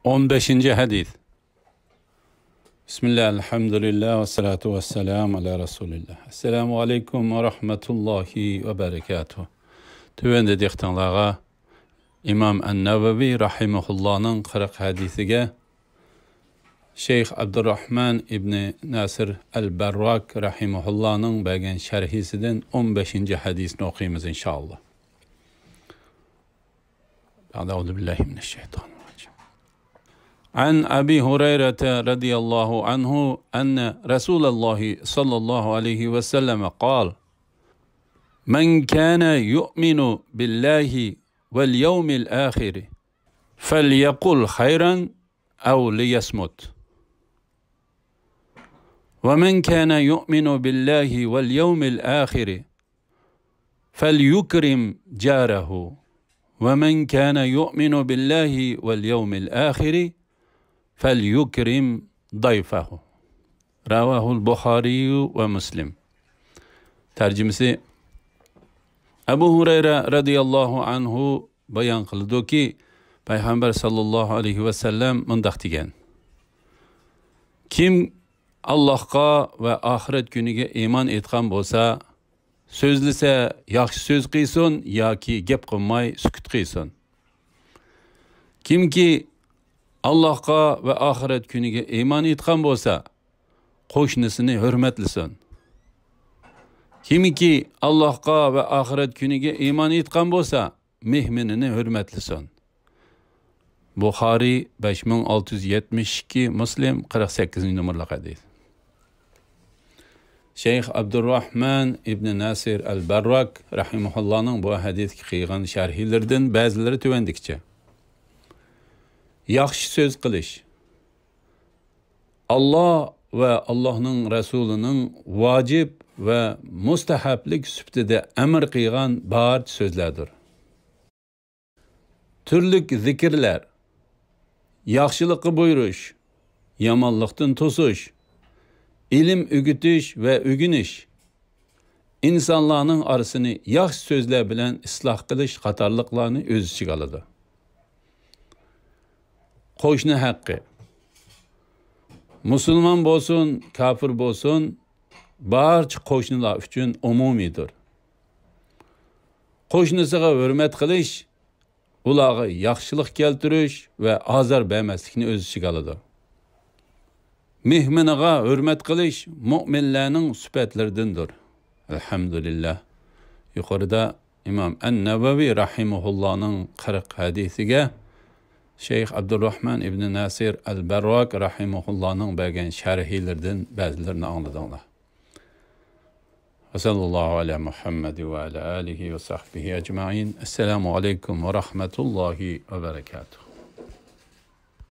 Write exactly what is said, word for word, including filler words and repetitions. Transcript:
ئون بەشىنچى ھەدىس. بىسمىللا، ئەلھەمدۇلىللا، ۋەسسالاتۇ ۋەسسالامۇ ئالا رەسۇلىللا. ئەسسالامۇ ئەلەيكۇم ۋە رەھمەتۇللاھى ۋە بەرىكاتۇھ. تۆۋەندە دىققىتىڭلارغا ئىمام ئەن-نەۋەۋى رەھىمەھۇللانىڭ قىرىق ھەدىسىگە شەيخ ئابدۇرراھمان ئىبنى ناسىر ئەل-بەرراك رەھىمەھۇللانىڭ بەرگەن شەرھىسىدىن ئون بەشىنچى ھەدىسنى ئوقۇيمىز، ئىنشائاللا. أعوذ بالله من الشيطان الرجيم. عن أبي هريرة رضي الله عنه أن رسول الله صلى الله عليه وسلم قال: من كان يؤمن بالله واليوم الآخر فليقل خيرا أو ليصمت، ومن كان يؤمن بالله واليوم الآخر فليكرم جاره، ومن كان يؤمن بالله واليوم الآخر فليكرم ضيفه. رواه البخاري ومسلم. تەرجىمىسى، ئەبۇ ھۇرەيرە رەزىياللاھۇ ئەنھۇ بايان قىلىدۇكى، پەيغەمبەر ساللاللاھۇ ئەلەيھى ۋەسەللەم مۇنداق دېگەن: كىم ئاللاھقا ۋە ئاخىرەت كۈنىگە ئىمان ئېيتقان بولسا، سۆزلىسە ياخشى سۆز قىلسۇن ياكى گەپ قىلماي سۈكۈت قىلسۇن. كىمكى ئاللاھقا ۋە ئاخىرەت كۈنىگە ئىمان ئېيتقان بولسا، قوشنىسىنى ھۆرمەتلىسۇن. كىمكى ئاللاھقا ۋە ئاخىرەت كۈنىگە ئىمان ئېيتقان بولسا، مېھمىنىنى ھۆرمەتلىسۇن. بۇخارىي بەش مىڭ ئالتە يۈز يەتمىش ئىككى، مۇسلىم قىرىق سەككىزىنچى نومۇرلۇق ھەدىس. شەيخ ئابدۇرراھمان ئىبنى ناسىر ئەل-بەرراك رەھىمەھۇللانىڭ بۇ ھەدىسكە قىلغان شەرھلىرىدىن بەزىلىرى تۆۋەندىكىچە. ياخشى سۆز قىلىش. ئاللا ۋە ئاللانىڭ رەسۇلىنىڭ ۋاجىپ ۋە مۇستەھەپلىك سۈپىتىدە ئەمر قىلغان بارچە سۆزلەردۇر. تۈرلۈك زىكىرلەر، ياخشىلىققا بۇيرۇش، يامانلىقتىن توسۇش، ئىلىم ئۆگىتىش ۋە ئۆگىنىش، ئىنسانلارنىڭ ئارىسىنى ياخشى سۆزلەر بىلەن ئىسلاھ قىلىش قاتارلىقلارنى ئۆز ئىچىگە ئالىدۇ. قوشنا ھەققى. مۇسۇلمان بولسۇن، كاپىر بولسۇن، بارچە قوشنىلار ئۈچۈن ئومۇمىيدۇر. قوشنىسىغا ھۆرمەت قىلىش، ئۇلارغا ياخشىلىق كەلتۈرۈش ۋە ئازار بەرمەسلىكنى ئۆز ئىچىگە ئالىدۇ. مېھمىنىغا ھۆرمەت قىلىش مۆمىنلەرنىڭ سۈپەتلىرىدىندۇر. ئەلھەمدۇلىللا. يۇقىرىدا ئىمام ئەن-نەۋەۋى رەھىمەھۇللانىڭ قىرىق ھەدىسىگە شەيخ ئابدۇرراھمان ئىبنى ناسىر ئەل-بەرراك رەھىمەھۇللانىڭ بەرگەن شەرھلىرىدىن بەزىلىرىنى ئاڭلىدىڭلار. وصلى الله على محمد وعلى آله وصحبه أجمعين. السلام عليكم ورحمة الله وبركاته.